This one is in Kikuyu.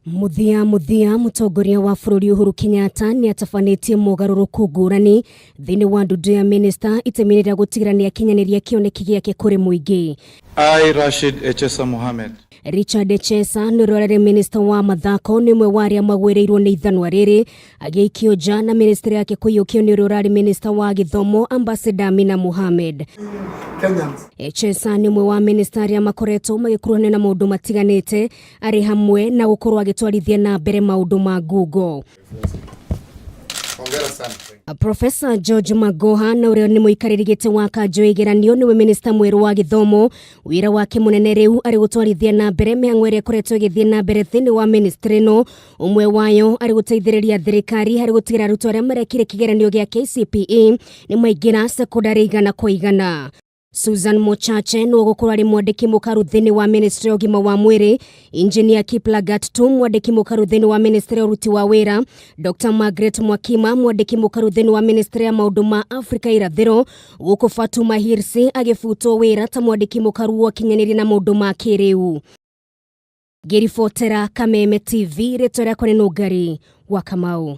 Mũthia mũthia, mũtongoria wa bũrũri Uhuru Kenyatta nĩ atabanĩtie mogarũrũku ngũrani thĩinĩ wa ndundu ya minista itemi-inĩ rĩa gũtigĩrĩra nĩ akinyanĩria kĩoneki gĩake kũrĩ mũingĩ. I, Rashid Echesa Mohammed. Richard Echesa nĩ ũrĩa ũrarĩ minista wa mathako nĩ ũmwe wa arĩa magwĩrĩirwo nĩ ithanwa rĩrĩ agĩikio nja na ministry yake kũiyũkio nĩ ũrĩa ũrarĩ minista wa gĩthomo Ambassador Amina Mohamed. Kenyans. Echesa nĩ ũmwe wa minista arĩa makoretwo magĩkuruhanio na maũndũ matiganĩte arĩ hamwe na gũkorwo agĩtwarithia na mbere maũndũ ma ngungo. Hongera sana. Profesa George Magoha na ũrĩa nĩ mũikarĩri gĩtĩ wa kanjũ ya igeranio nĩwe minista mwerũ wa gĩthomo. Wĩra wake mũnene rĩu arĩ gũtwarithia na mbere mĩhang'o ĩrĩa ĩkoretwo ĩgĩthiĩ na mbere thĩinĩ wa ministry ĩno, ũmwe wayo arĩ gũteithĩrĩria thirikari harĩ gũtigĩrĩra arutwo arĩa marekire kĩgeranio gĩa KCPE nĩ maingĩra sekondarĩ 100%. Susan Mochache nĩwe ũgũkorwo arĩ mwandĩki mũkaru thĩinĩ wa ministry ya ũgima wa mwĩrĩ, Engineer Kiplagat Tum mwandĩki mũkaru thĩinĩ wa ministry ya ũruti wa wĩra, Dr Margaret Mwakima mwandĩki mũkaru thĩinĩ wa ministry ya maũndũ ma Afrika irathĩro, gũkũ Fatuma Hirsi agĩbutwo wĩra ta mwandĩki mũkaru wa ũkinyanĩria na maũndũ ma kĩrĩu. Ngĩribotera Kameme TV, rĩtwa rĩakwa nĩ Nũngari wa Kamau.